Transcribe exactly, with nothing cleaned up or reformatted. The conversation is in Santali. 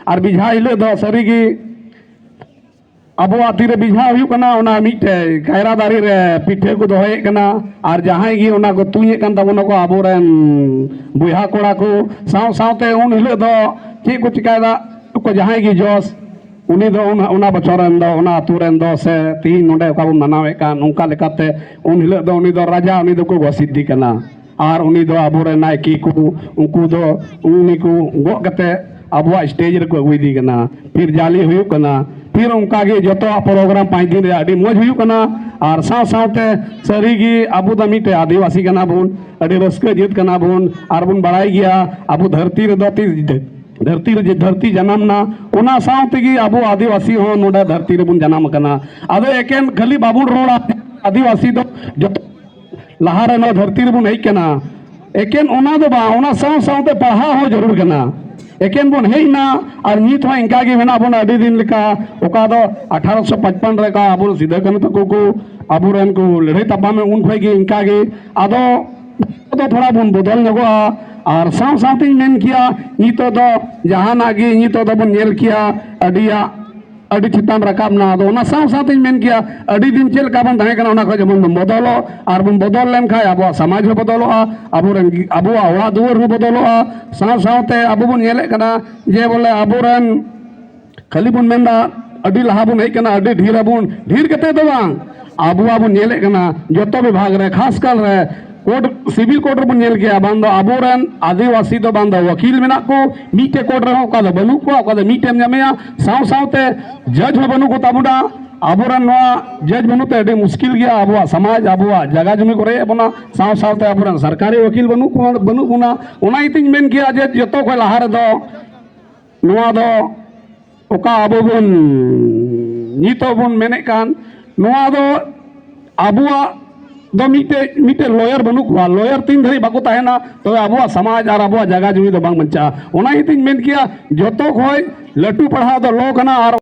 ᱟᱨ ᱵᱮᱡᱷᱟ ᱦᱤᱞᱳᱜ ᱫᱚ ᱥᱟᱹᱨᱤᱜᱮ ᱟᱵᱚᱣᱟᱜ ᱛᱤᱨᱮ ᱵᱮᱡᱷᱟ ᱦᱩᱭᱩᱜ ᱠᱟᱱᱟ, ᱚᱱᱟ ᱢᱤᱫᱴᱮᱡ ᱠᱟᱭᱨᱟ ᱫᱟᱨᱮ ᱨᱮ ᱯᱤᱴᱷᱟᱹ ᱠᱚ ᱫᱚᱦᱚᱭᱮᱫ ᱠᱟᱱᱟ, ᱟᱨ ᱡᱟᱦᱟᱸᱭ ᱜᱮ ᱚᱱᱟ ᱠᱚ ᱛᱩᱧᱮᱫ ᱠᱟᱱ ᱛᱟᱵᱚᱱᱟ ᱠᱚ ᱟᱵᱚᱨᱮᱱ ᱵᱚᱭᱦᱟ ᱠᱚᱲᱟ ᱠᱚ᱾ ᱥᱟᱶ ᱥᱟᱶᱛᱮ ᱩᱱ ᱦᱤᱞᱳᱜ ᱫᱚ ᱪᱮᱫ ᱠᱚ ᱪᱤᱠᱟᱭᱮᱫᱟ, ᱚᱠᱚᱭ ᱡᱟᱦᱟᱸᱭ ᱜᱮ ᱡᱚᱥ, ᱩᱱᱤ ᱫᱚ ᱚᱱᱟ, ᱚᱱᱟ ᱵᱚᱪᱷᱚᱨ ᱨᱮᱱ ᱫᱚ, ᱚᱱᱟ ᱟᱹᱛᱩ ᱨᱮᱱ ᱫᱚ, ᱥᱮ ᱛᱤᱦᱤᱧ ᱱᱚᱰᱮ ᱚᱠᱟ ᱵᱚᱱ ᱢᱟᱱᱟᱣᱮᱫ ᱠᱟᱱ, ᱚᱱᱠᱟ ᱞᱮᱠᱟᱛᱮ ᱩᱱ ᱦᱤᱞᱳᱜ ᱫᱚ ᱩᱱᱤ ᱫᱚ ᱨᱟᱡᱟ, ᱩᱱᱤ ᱫᱚᱠᱚ ᱜᱚᱥᱤᱫᱤ ᱠᱟᱱᱟ᱾ ᱟᱨ ᱩᱱᱤ ᱫᱚ ᱟᱵᱚᱨᱮᱱ ᱱᱟᱭᱠᱮ ᱠᱚ, ᱩᱱᱠᱩ ᱫᱚ ᱩᱱᱤ ᱠᱚ ᱜᱚᱜ ᱠᱟᱛᱮ ᱟᱵᱚᱣᱟᱜ ᱥᱴᱮᱡᱽ ᱨᱮᱠᱚ ᱟᱹᱜᱩᱭᱮᱫᱮ ᱠᱟᱱᱟ᱾ ᱯᱷᱤᱨ ᱡᱟᱞᱮ ᱦᱩᱭᱩᱜ ᱠᱟᱱᱟ, ᱯᱷᱤᱨ ᱚᱱᱠᱟ ᱜᱮ ᱡᱚᱛᱚᱣᱟᱜ ᱯᱨᱳᱜᱨᱟᱢ ᱯᱟᱸᱪ ᱫᱤᱱ ᱨᱮ ᱟᱹᱰᱤ ᱢᱚᱡᱽ ᱦᱩᱭᱩᱜ ᱠᱟᱱᱟ᱾ ᱟᱨ ᱥᱟᱶ ᱥᱟᱶᱛᱮ ᱥᱟᱹᱨᱤ ᱜᱮ ᱟᱵᱚ ᱫᱚ ᱢᱤᱫᱴᱮᱡ ᱟᱹᱫᱤᱵᱟᱹᱥᱤ ᱠᱟᱱᱟ ᱵᱚᱱ, ᱟᱹᱰᱤ ᱨᱟᱹᱥᱠᱟᱹ ᱡᱟᱹᱛ ᱠᱟᱱᱟ ᱵᱚᱱ, ᱟᱨ ᱵᱚᱱ ᱵᱟᱲᱟᱭ ᱜᱮᱭᱟ ᱟᱵᱚ ᱫᱷᱟᱹᱨᱛᱤ ᱨᱮᱫᱚ ᱛᱤᱥ ᱫᱷᱟᱹᱨᱛᱤ ᱨᱮ ᱫᱷᱟᱹᱨᱛᱤ ᱡᱟᱱᱟᱢ ᱱᱟ, ᱚᱱᱟ ᱥᱟᱶ ᱛᱮᱜᱮ ᱟᱵᱚ ᱟᱹᱫᱤᱵᱟᱹᱥᱤ ᱦᱚᱸ ᱱᱚᱰᱮ ᱫᱷᱟᱹᱨᱛᱤ ᱨᱮᱵᱚᱱ ᱡᱟᱱᱟᱢ ᱟᱠᱟᱱᱟ᱾ ᱟᱫᱚ ᱮᱠᱮᱱ ᱠᱷᱟᱹᱞᱤ ᱵᱟᱵᱚᱱ ᱨᱚᱲᱟ ᱟᱹᱫᱤᱵᱟᱹᱥᱤ ᱫᱚ ᱡᱚᱛᱚ ᱞᱟᱦᱟᱨᱮ ᱱᱚᱣᱟ ᱫᱷᱟᱹᱨᱛᱤ ᱨᱮᱵᱚᱱ ᱦᱮᱡ ᱠᱟᱱᱟ᱾ ᱮᱠᱮᱱ ᱚᱱᱟ ᱫᱚ ᱵᱟᱝ, ᱚᱱᱟ ᱥᱟᱶ ᱥᱟᱶᱛᱮ ᱯᱟᱲᱦᱟᱣ ᱦᱚᱸ ᱡᱟᱹᱨᱩᱲ ᱠᱟᱱᱟ᱾ ᱮᱠᱮᱱ ᱵᱚᱱ ᱦᱮᱡ ᱮᱱᱟ ᱟᱨ ᱱᱤᱛ ᱦᱚᱸ ᱤᱱᱠᱟ ᱜᱮ ᱢᱮᱱᱟᱜ ᱵᱚᱱᱟ ᱟᱹᱰᱤ ᱫᱤᱱ ᱞᱮᱠᱟ᱾ ᱚᱠᱟ ᱫᱚ ᱟᱴᱷᱟᱨᱚᱥᱚ ᱯᱟᱸᱪᱯᱟᱱᱱᱚ ᱨᱮ ᱚᱠᱟ ᱟᱵᱚ ᱥᱤᱫᱟᱹ ᱠᱟᱹᱱᱦᱩ ᱛᱟᱠᱚ ᱠᱚ ᱟᱵᱚᱨᱮᱱ ᱠᱚ ᱞᱟᱹᱲᱦᱟᱹᱭ ᱛᱟᱯᱟᱢ ᱩᱱ ᱠᱷᱚᱱ ᱜᱮ ᱤᱱᱠᱟ ᱜᱮ᱾ ᱟᱫᱚ ᱫᱚ ᱛᱷᱚᱲᱟ ᱵᱚᱱ ᱵᱚᱫᱚᱞ ᱧᱚᱜᱚᱜᱼᱟ᱾ ᱟᱨ ᱥᱟᱶ ᱥᱟᱶᱛᱮᱧ ᱢᱮᱱ ᱠᱮᱭᱟ, ᱱᱤᱛᱚᱜ ᱫᱚ ᱡᱟᱦᱟᱱᱟᱜ ᱜᱮ ᱱᱤᱛᱚᱜ ᱫᱚᱵᱚᱱ ᱧᱮᱞ ᱠᱮᱭᱟ, ᱟᱹᱰᱤᱭᱟᱜ ᱟᱹᱰᱤ ᱪᱮᱛᱟᱱ ᱨᱟᱠᱟᱵ ᱱᱟ᱾ ᱟᱫᱚ ᱚᱱᱟ ᱥᱟᱶ ᱥᱟᱶᱛᱮᱧ ᱢᱮᱱ ᱠᱮᱭᱟ, ᱟᱹᱰᱤ ᱫᱤᱱ ᱪᱮᱫ ᱞᱮᱠᱟ ᱵᱚᱱ ᱛᱟᱦᱮᱸ ᱠᱟᱱᱟ, ᱚᱱᱟ ᱠᱷᱚᱱ ᱡᱮᱢᱚᱱ ᱵᱚᱱ ᱵᱚᱫᱚᱞᱚᱜ, ᱟᱨ ᱵᱚᱱ ᱵᱚᱫᱚᱞ ᱞᱮᱱᱠᱷᱟᱱ ᱟᱵᱚᱣᱟᱜ ᱥᱚᱢᱟᱡᱽ ᱦᱚᱸ ᱵᱚᱫᱚᱞᱚᱜᱼᱟ, ᱟᱵᱚᱨᱮᱱ ᱜᱤ-, ᱟᱵᱚᱣᱟᱜ ᱚᱲᱟᱜ ᱫᱩᱣᱟᱹᱨ ᱦᱚᱸ ᱵᱚᱫᱚᱞᱚᱜᱼᱟ᱾ ᱥᱟᱶ ᱥᱟᱶᱛᱮ ᱟᱵᱚ ᱵᱚᱱ ᱧᱮᱞᱮᱫ ᱠᱟᱱᱟ ᱡᱮ ᱵᱚᱞᱮ ᱟᱵᱚᱨᱮᱱ ᱠᱷᱟᱹᱞᱤ ᱵᱚᱱ ᱢᱮᱱᱫᱟ ᱟᱹᱰᱤ ᱞᱟᱦᱟ ᱵᱚᱱ ᱦᱮᱡ ᱠᱟᱱᱟ, ᱟᱹᱰᱤ ᱰᱷᱮᱨ ᱟᱵᱚᱱ, ᱰᱷᱮᱨ ᱠᱟᱛᱮ ᱫᱚ ᱵᱟᱝ, ᱟᱵᱚᱣᱟᱜ ᱵᱚᱱ ᱧᱮᱞᱮᱫ ᱠᱟᱱᱟ ᱡᱚᱛᱚ ᱵᱤᱵᱷᱟᱜᱽ ᱨᱮ, ᱠᱷᱟᱥ ᱠᱟᱨ ᱨᱮ ᱠᱳᱰ, ᱥᱤᱵᱤᱞ ᱠᱳᱰ ᱨᱮᱵᱚᱱ ᱧᱮᱞ ᱠᱮᱭᱟ, ᱵᱟᱝ ᱫᱚ ᱟᱵᱚᱨᱮᱱ ᱟᱹᱫᱤᱵᱟᱹᱥᱤ ᱫᱚ ᱵᱟᱝ ᱫᱚ ᱣᱟᱹᱠᱤᱞ ᱢᱮᱱᱟᱜ ᱠᱚ, ᱢᱤᱫᱴᱮᱡ ᱠᱳᱰ ᱨᱮᱦᱚᱸ ᱚᱠᱟ ᱫᱚ ᱵᱟᱹᱱᱩᱜ ᱠᱚᱣᱟ, ᱚᱠᱟ ᱫᱚ ᱢᱤᱫᱴᱮᱢ ᱧᱟᱢᱮᱭᱟ, ᱥᱟᱶ ᱥᱟᱶᱛᱮ ᱡᱟᱡᱽ ᱦᱚᱸ ᱵᱟᱹᱱᱩᱜ ᱠᱚ ᱛᱟᱵᱚᱱᱟ᱾ ᱟᱵᱚᱨᱮᱱ ᱱᱚᱣᱟ ᱡᱟᱡᱽ ᱵᱟᱹᱱᱩᱜ ᱛᱮ ᱟᱹᱰᱤ ᱢᱩᱥᱠᱤᱞ ᱜᱮᱭᱟ, ᱟᱵᱚᱣᱟᱜ ᱥᱚᱢᱟᱡᱽ, ᱟᱵᱚᱣᱟᱜ ᱡᱟᱭᱜᱟ ᱡᱩᱢᱤ ᱠᱚ ᱨᱮᱡ ᱮᱫ ᱵᱚᱱᱟ, ᱥᱟᱶ ᱥᱟᱶᱛᱮ ᱟᱵᱚᱨᱮᱱ ᱥᱚᱨᱠᱟᱨᱤ ᱣᱟᱹᱠᱤᱞ ᱵᱟᱹᱱᱩᱜ ᱠᱚ, ᱵᱟᱹᱱᱩᱜ ᱵᱚᱱᱟ᱾ ᱚᱱᱟ ᱤᱭᱟᱹᱛᱮᱧ ᱢᱮᱱ ᱠᱮᱭᱟ ᱡᱮ ᱡᱚᱛᱚ ᱠᱷᱚᱱ ᱞᱟᱦᱟ ᱨᱮᱫᱚ ᱱᱚᱣᱟ ᱫᱚ ᱚᱠᱟ ᱟᱵᱚ ᱵᱚᱱ ᱱᱤᱛᱚᱜ ᱵᱚᱱ ᱢᱮᱱᱮᱫ ᱠᱟᱱ, ᱱᱚᱣᱟ ᱫᱚ ᱟᱵᱚᱣᱟᱜ ᱫᱚ ᱢᱤᱫᱴᱮᱡ, ᱢᱤᱫᱴᱮᱡ ᱞᱚᱭᱟᱨ ᱵᱟᱹᱱᱩᱜ ᱠᱚᱣᱟ᱾ ᱞᱚᱭᱟᱨ ᱛᱤᱱ ᱫᱷᱟᱹᱨᱤᱡ ᱵᱟᱠᱚ ᱛᱟᱦᱮᱱᱟ, ᱛᱚᱵᱮ ᱟᱵᱚᱣᱟᱜ ᱥᱚᱢᱟᱡᱽ ᱟᱨ ᱟᱵᱚᱣᱟᱜ ᱡᱟᱭᱜᱟ ᱡᱩᱢᱤ ᱫᱚ ᱵᱟᱝ ᱵᱟᱧᱪᱟᱜᱼᱟ᱾ ᱚᱱᱟ ᱤᱭᱟᱹᱛᱮᱧ ᱢᱮᱱ ᱠᱮᱭᱟ, ᱡᱚᱛᱚ ᱠᱷᱚᱱ ᱞᱟᱹᱴᱩ ᱯᱟᱲᱦᱟᱣ ᱫᱚ ᱞᱚ ᱠᱟᱱᱟ᱾ ᱟᱨ